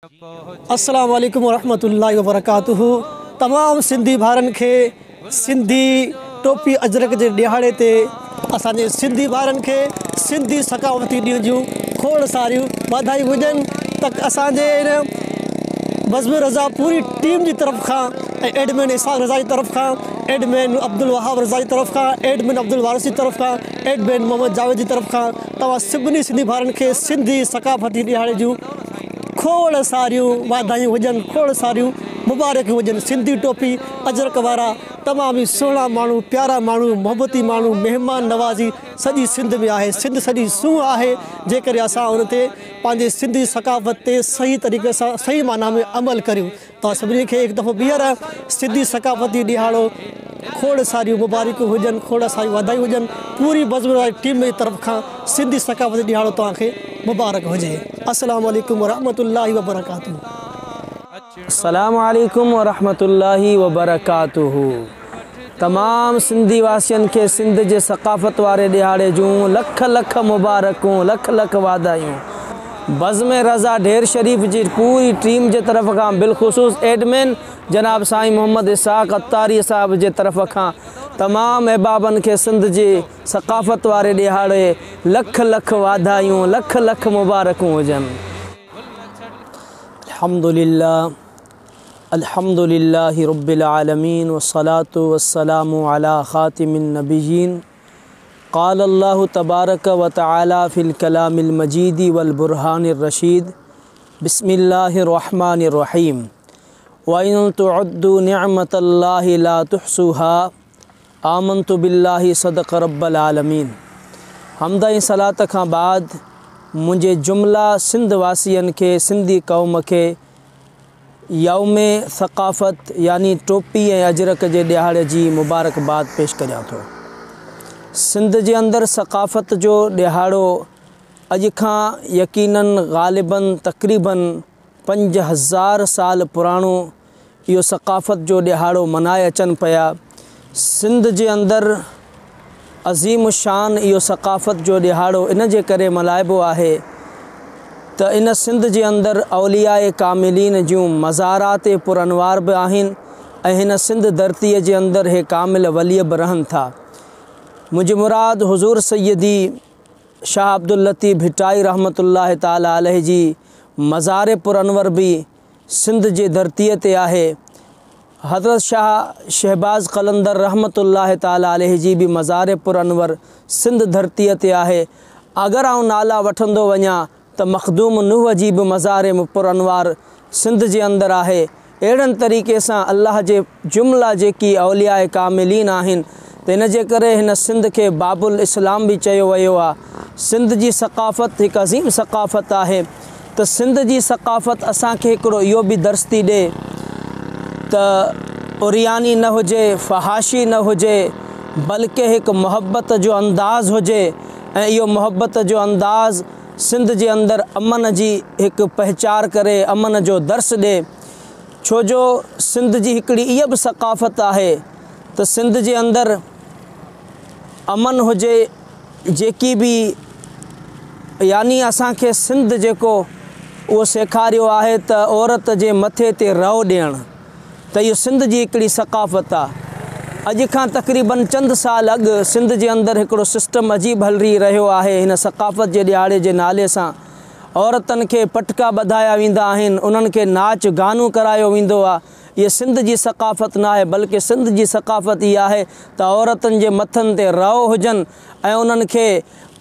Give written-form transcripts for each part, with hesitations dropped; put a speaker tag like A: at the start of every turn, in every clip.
A: السلام عليڪم ورحمة الله وبرڪاته تمام سنڌي ڀائرن کي سنڌي ٽوپي اجرڪ جي ڏهاڙي تي اسان جي سنڌي ڀائرن کي سنڌي ثقافتي ڏينهن جون کوڙ ساريون واڌايون هجن ته اسان جي هن بزم رضا پوري ٽيم جي طرف کان ۽ ايڊمن اسحاق رضا جي طرف کان ايڊمن عبدالوهاب رضا جي طرف کان ايڊمن عبدالوارث جي طرف کان ايڊمن محمد جاويد جي طرف کان توهان سڀني سنڌي ڀائرن کي سنڌي ثقافتي ڏهاڙي جون کوڙ ساريون واڌايون هجن کوڙ ساريون مبارڪيون هجن سنڌي ٽوپي اجرڪ وارا تمام ئي سهڻا ماڻهو پيارا ماڻهو محبتي ماڻهو مهمان نوازي سڄي سنڌ ۾ آهي سنڌ سڄي سونهن آهي جيڪڏهن اسان ان تي پنهنجي سنڌي ثقافت تي صحيح طريقي سان صحيح معنيٰ ۾ عمل ڪريون توهان سڀني کي هڪ دفعو ٻيهر سنڌي ثقافتي ڏهاڙو کوڙ ساريون مبارڪون هجن کوڙ ساريون واڌايون هجن پوري بزم واري ٽيم جي طرف کان سنڌي ثقافتي ڏهاڙو توهان کي مبارڪ هجي السلام عليڪم ورحمة الله وبرڪاته.
B: السلام عليڪم ورحمة الله وبرڪاته تمام سنڌي واسين کي سنڌ جي ثقافت واري ڏهاڙي جون لک لک مبارڪون لک لک واڌايون بزم رضا ڍير شريف جي پوري ٽيم جي طرف کان بالخصوص ايڊمن جناب سائين محمد اسحاق عطاري صاحب جي طرف کان تمام احبابن کي سنڌ جي ثقافت واري ڏهاڙي لک لک واڌايون لک لک مبارڪون هجن. الحمد لله الحمد لله رب العالمين والصلاة والسلام على خاتم النبيين قال الله تبارك وتعالى في الكلام المجيد والبرهان الرشيد بسم الله الرحمن الرحيم وإن تعدوا نعمة الله لا تحصوها آمنت بالله صدق رب العالمين حمد ۽ صلات کان بعد منهنجي جمله سنڌ واسين کي سنڌي قوم کي يوم ثقافت يعني ٽوپي ۽ اجرڪ جي ڏهاڙي جي مبارڪباد پيش ڪريان ٿو. سنڌ جي اندر ثقافت جو ڏهاڙو اڄ کان يقينن غالبن تقريبن 5000 سال پراڻو اهو ثقافت جو ڏهاڙو منائي اچن پيا. سنڌ جي اندر عظيم الشان اهو ثقافت جو ڏهاڙو ان جي ڪري ملهائبو آهي ته ان سنڌ جي اندر اولياء ڪاملين جون مزارات پر انوار به آهن ۽ هن سنڌ ڌرتيء جي اندر هي ڪامل ولي به رهن ٿا. منهنجي مراد حضور سيدي شاهه عبداللطيف ڀٽائي رحمة الله تعالٰي عليه جي مزار پر انور به سنڌ جي ڌرتيء تي آهي. حضرت شاهه شهباز قلندر رحمة الله تعالٰي عليه جي به مزار پر انور سنڌ ڌرتيء تي آهي. اگر آئون نالا وٺندو وڃان ته مخدوم نوح جي به مزار پر انوار سنڌ جي اندر آهي. اهڙن طريقي سان الله جي جمله جيڪي اولياء ڪاملين آهن ته ان جي ڪري هن سنڌ کي باب الاسلام به چيو ويو آ. سنڌ جي ثقافت هڪ عظيم ثقافت آهي ته سنڌ جي ثقافت اسان کي هڪڙو اهو به درس ٿي ڏي ته عرياني نه هجي، فحاشي نه هجي بلڪه هڪ محبت جو انداز هجي ۽ اهو محبت جو انداز سنڌ جي اندر امن جي هڪ پهچار ڪري امن جو درس ڏي ڇو جو سنڌ جي هڪڙي اها به ثقافت آهي ته سنڌ جي اندر امن هجي جيڪي به يعني اسان کي سنڌ جيڪو اهو سيکاريو آهي ته عورت جي مٿي تي رئو ڏيڻ ته اهو سنڌ جي هڪڙي ثقافت آ. اڄ کان تقريبن چند سال اڳ سنڌ جي اندر هڪڙو سسٽم عجيب هلي رهيو آهي هن ثقافت جي ڏهاڙي جي نالي سان عورتن کي پٽڪا ٻڌايا ويندا آهن انهن کي ناچ گانو ڪرايو ويندو آ اهي سنڌ جي ثقافت ناهي بلڪه سنڌ جي ثقافت اها آهي ته عورتن جي مٿن تي رئو هجن ۽ انهن کي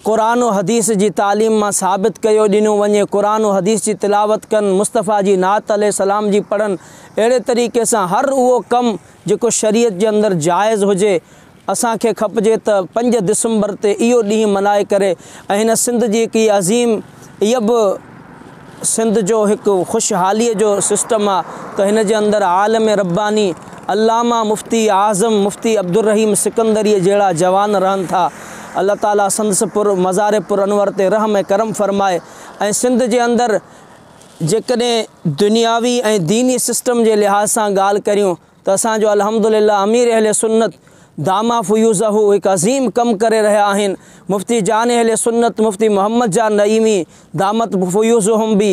B: قرآن و حديث جي تعليم مان ثابت ڪيو ڏنو وڃي، قرآن و حديث جي تلاوت ڪن، مصطفيٰ جي نعت عليه السلام جي پڙهن، اهڙي طريقي سان هر اهو ڪم جيڪو شريعت جي اندر جائز هجي، اسان کي کپجي ته 5 دسمبر تي اهو ڏينهن ملهائي ڪري ۽ هن سنڌ جي هڪ هي عظيم اها به سنڌ جو هڪ خوشحاليء جو سسٽم آ ته هن جي اندر عالم رباني علامه مفتي اعظم مفتي عبدالرحيم سڪندريء جهڙا جوان رهن ٿا. الله تعاليٰ سندس پر مزار پر انور تي رحم ۽ ڪرم فرمائي ۽ سنڌ جي اندر جيڪڏهن دنياوي ۽ ديني سسٽم جي لحاظ سان ڳالهه ڪريون ته اسان جو الحمد لله امير اهل سنت دام فيوضه هڪ عظيم ڪم ڪري رهيا آهن مفتي جان اهل سنت مفتي محمد جان نعيمي دامت فيوضهم به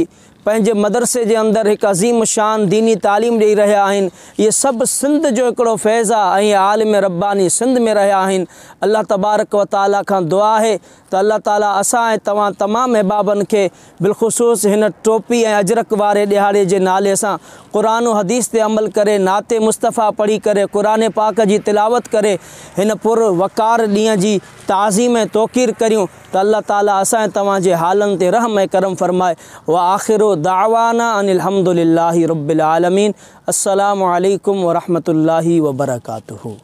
B: پنهنجي مدرسي جي اندر هڪ عظيم الشان ديني تعليم ڏئي رهيا آهن. اهي سڀ سنڌ جو هڪڙو فيض آ ۽ عالم رباني سنڌ ۾ رهيا آهن. الله تبارڪ و تعالي کان دعا آهي ته الله تعالي اسان ۽ توهان تمام احبابن کي بالخصوص هن ٽوپي ۽ اجرڪ واري ڏهاڙي جي نالي سان قرآن و حديث تي عمل ڪري نعت مصطفيٰ پڙهي ڪري قرآن پاڪ جي تلاوت ڪري هن پر وقار ڏينهن جي تعظيم ۽ توقير ڪريون ته الله تعالي اسان ۽ توهان جي حالن تي رحم ۽ ڪرم فرمائي وآخر دعوانا ان الحمد لله رب العالمين السلام عليڪم ورحمة الله وبرڪاته.